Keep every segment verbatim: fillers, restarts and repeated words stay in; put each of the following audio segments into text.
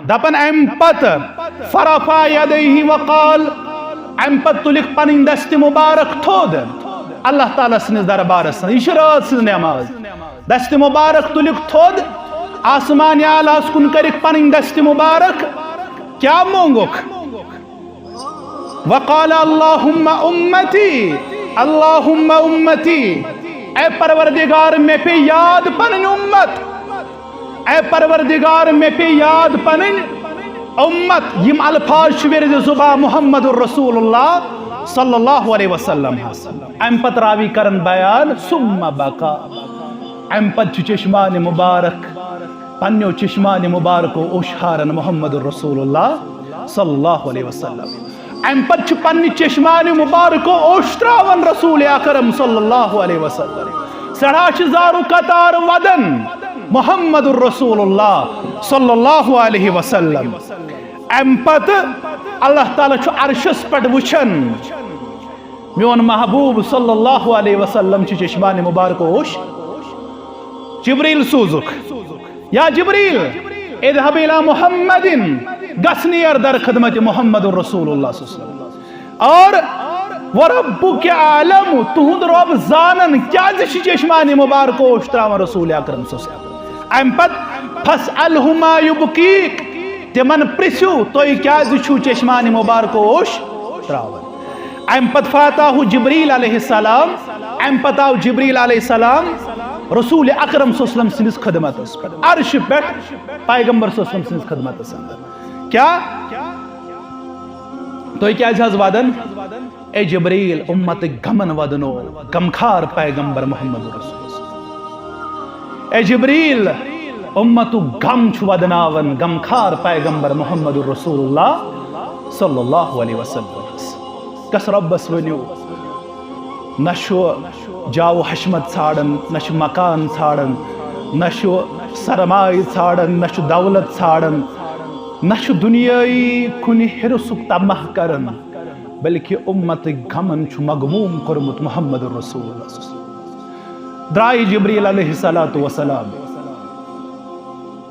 دپان امہِ پتہٕ فرفع یدیہ وقال، امہِ پتہٕ تُلِکھ پنٕنۍ دستِ مبارک تھوٚد اللہ تعالیٰ سٕنٛدِس دربارس منٛز۔ یہِ چھِ رٲژ ہٕنٛز نماز۔ دستِ مبارک تُلِکھ تھوٚد، آسمان عالیٰ ہس کُن کٔرِکھ پنٕنۍ دستِ مبارک۔ کیٛاہ مونٛگُکھ؟ وقال اللہم امتی، اللہم امتی، اے پروردگار، مےٚ پے یاد پنٕنۍ اُمت۔ اے پروردگار، مےٚ پے یاد پنٕنۍ اُمت۔ یِم الفاظ چھِ ورد زبان محمد رسول اللہ صلی اللہ علیہ وسلم۔ امہِ پتہٕ راوی کرن بیان، ثم بکا، امہِ پتہٕ چھُ چشمان مبارک، پننیو چشمان مبارکو اوٚش ہاران محمد رسول اللہ صلی اللہ علیہ وسلم۔ امہِ پتہٕ چھُ پننہِ چشمان مبارکو اوٚش تراوان رسول اکرم صلی اللہ علیہ وسلم۔ سٮ۪ٹھاہ چھِ زارُک قطار ودان محمد رسول اللہ صلی اللہ علیہ وسلم۔ امہِ پتہٕ اللہ تعالیٰ چھُ عرشس پٮ۪ٹھ وٕچھان، میون محبوب صلی اللہ علیہ وسلم چھُ چشمان مبارکو اوٚش۔ جبریل سوٗزُکھ، یا جبریل، اذهب الى محمد، گژھ نیر در خدمت محمد رسول اللہ صلی اللہ علیہ وسلم۔ اور وربک اعلم، تُہُنٛد رۄب زانن کیازِ چھِ چشمان مبارکو اوٚش تراوان رسول اکرم صلی اللہ علیہ وسلم۔ امہِ پتہٕ فاسأله ما يبكيك، تِمن پرژھِو تُہۍ کیازِ چھِو چشمان مبارکو اوٚش تراوان۔ امہِ پتہٕ فاتاہ جبریل علیہ السلام، امہِ پتہٕ آو جبریل علیہ السلام رسول اکرم صلی اللہ علیہ وسلم سٕنٛدِس خدمتس پٮ۪ٹھ، عرشہِ پٮ۪ٹھ پیغمبر صلی اللہ علیہ وسلم سٕنٛدِس خدمتس اندر۔ کیٛاہ؟ تُہۍ کیٛازِ حظ ودان؟ اے جبریل، اُمتٕکۍ غمن ودنو غمخار پیغمبر محمد رسول۔ اے جبریل، اُمتُک غم چھُ ودناوان غمخار پیغمبر محمد رسول اللہ صلی اللہ علیہ وسلم۔ کس رۄبس ؤنِو، نہ چھُ جاو حشمت ژھانڈان، نہ چھُ مکان ژھانڈان، نہ چھُ سرمایہ ژھانڈان، نہ چھُ دولت ژھانڈان، نہ چھُ دُنیٲیی کُنہِ حرصُک طمع کران، بلکہ اُمتٕکۍ غمن چھُ مغموم کوٚرمُت محمد رسول اللہ۔ درٛاے جبریل علیہ الصلوۃ والسلام۔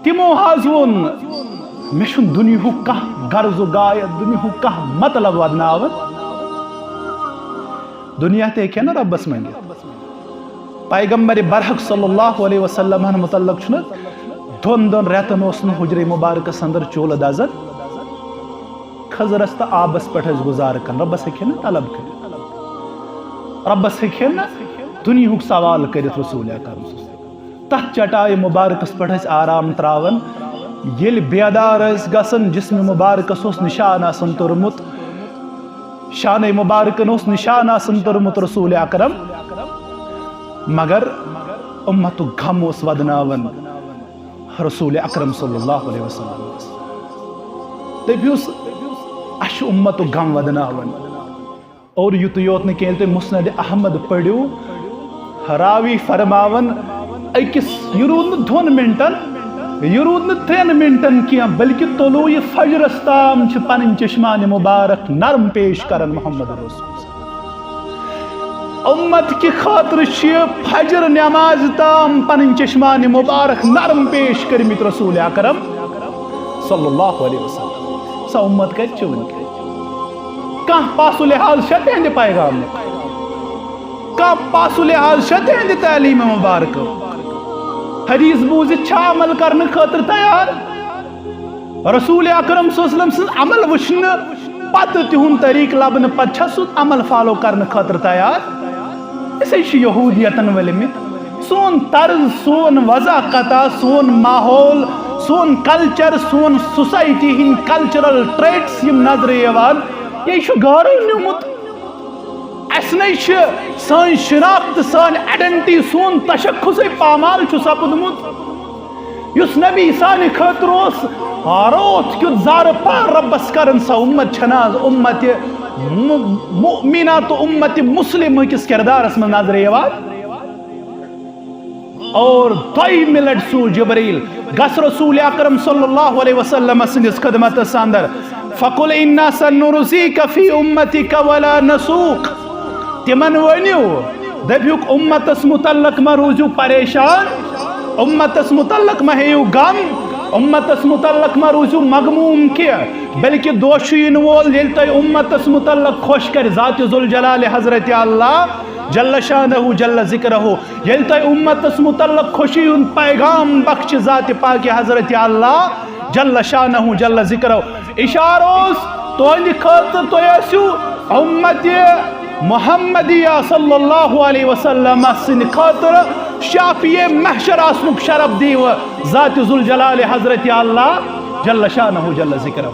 تِمو حظ ووٚن، مےٚ چھُنہٕ دُنیاہُک کانٛہہ غرض و غایت، دُنیاہُک کانٛہہ مطلب ودناوان۔ دُنیا تہِ ہیٚکہِ ہا نہٕ رۄبس منٛگِتھ۔ پیغمبر برحق صلی اللہ علیہ وسلم ہن متعلق چھُنہٕ، دۄن دۄن رٮ۪تن اوس نہٕ حجرے مبارکس اندر چولہٕ دزان۔ خضرس تہٕ آبس پٮ۪ٹھ ٲسۍ گُزارٕ کران، رۄبس ہیٚکہِ ہا نہٕ طلب کٔرِتھ، رۄبس ہیٚکہِ ہا نہٕ دُنیاہُک سوال کٔرِتھ رسول اکرم۔ تتھ چٹایہِ مبارکس پٮ۪ٹھ ٲسۍ آرام تراوان۔ ییٚلہِ بیدار ٲسۍ گژھان، جسم مبارکس اوس نشان آسان توٚرمُت، شانہ مبارکن اوس نشان آسان توٚرمُت رسول اکرم، مگر اُمتُک غم اوس ودناوان رسول اکرم صلی اللہ علیہ وسلم۔ دٔپِوس، اسہِ چھُ اُمتُک غم ودناوان۔ اور یُتُے یوت نہٕ کینٛہہ، ییٚلہِ تُہۍ مسند احمد پٔرِو، راوی فرماوان، أکِس، یہِ روٗد نہٕ دۄن منٹن، یہِ روٗد نہٕ ترٛٮ۪ن منٹن کینٛہہ، بلکہِ طلوع فجرس تام چھِ پنٕنۍ چشمان مبارک نرم پیش کران محمد رسول۔ اُمت کہِ خٲطرٕ چھِ فجر نماز تام پنٕنۍ چشمان مبارک نرم پیش کٔرمٕتۍ رسول اکرم صلی اللہ علیہ وسلم۔ سۄ اُمت کتہِ چھِ وٕنکیٚن؟ کانٛہہ پاس و لحاظ چھا تِہنٛدِ پیغامُک؟ کانٛہہ پاس و لحاظ چھا تِہنٛدِ تعلیٖم مبارکہٕ؟ حدیث بوٗزِتھ چھا عمل کرنہٕ خٲطرٕ تیار؟ رسول اکرم صلی اللہ علیہ وسلم سٕنٛز عمل وٕچھنہٕ پتہٕ، تِہُنٛد طریٖقہٕ لبنہٕ پتہٕ چھا سُہ عمل فالو کرنہٕ خٲطرٕ تیار؟ أسۍ ہے چھِ یہوٗدیتن ؤلمٕتۍ۔ سون طرز، سون وضع قطع، سون ماحول، سون کلچر، سون سوسائٹی ہٕنٛدۍ کلچرل ٹریٹس یِم نظرِ یِوان، یہِ چھُ گارو نیومُت۔ اسہِ نَے چھِ سٲنۍ شناخت، سٲنۍ آئیڈینٹی، سون تشخصے پامال چھُ سپُدمُت۔ یُس نبی سانہِ خٲطرٕ اوس روتھ کیُتھ زارٕ پار رۄبس کران، سۄ اُمت چھَنہٕ از اُمتِ مُ-، مُؤمنہ تہٕ اُمتِ مُسلمہ کِس کردارس منٛز نظرِ یِوان؟ اور دوٚیمہِ لٹہِ سوٗز جبریل، گژھ رسول اکرم صلی اللہ علیہ وسلم سٕنٛدِس خدمتس اندر، فقل انا سنرضیک فی امتک ولا نسوک۔ تِمن ؤنِو، دٔپِوکھ، اُمتس مُتعلق مہ روٗزِو پریشان، اُمتس مُتعلق مہ ہیٚیِو غم، امتس متعلق ما روٗزِو مغموم کینٛہہ، بلکہ دۄہ چھُ یِنہٕ وول ییٚلہِ تۄہہِ امتس متعلق خۄش کرِ ذات ذوالجلال حضرت اللہ جل شانہ جل ذکرہ، ییٚلہِ تۄہہِ امتس متعلق خوشی ہُنٛد پیغام بخشِ ذات پاک حضرت اللہ جل شانہ جل ذکرہ۔ اشارٕ اوس تُہنٛدِ خٲطرٕ، تُہۍ ٲسِو امت محمدیہ صلی اللہ علیہ وسلم سٕنٛدِ خٲطرٕ شافی محشر آسنُک شرف دیٖوٕ ذات ذوالجلال حضرت اللہ جل شانہ جل ذکرہ۔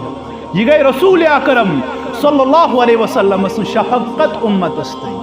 یہِ گٔے رسول اکرم صلی اللہ علیہ وسلم سٕنٛز شفقت امتس تام۔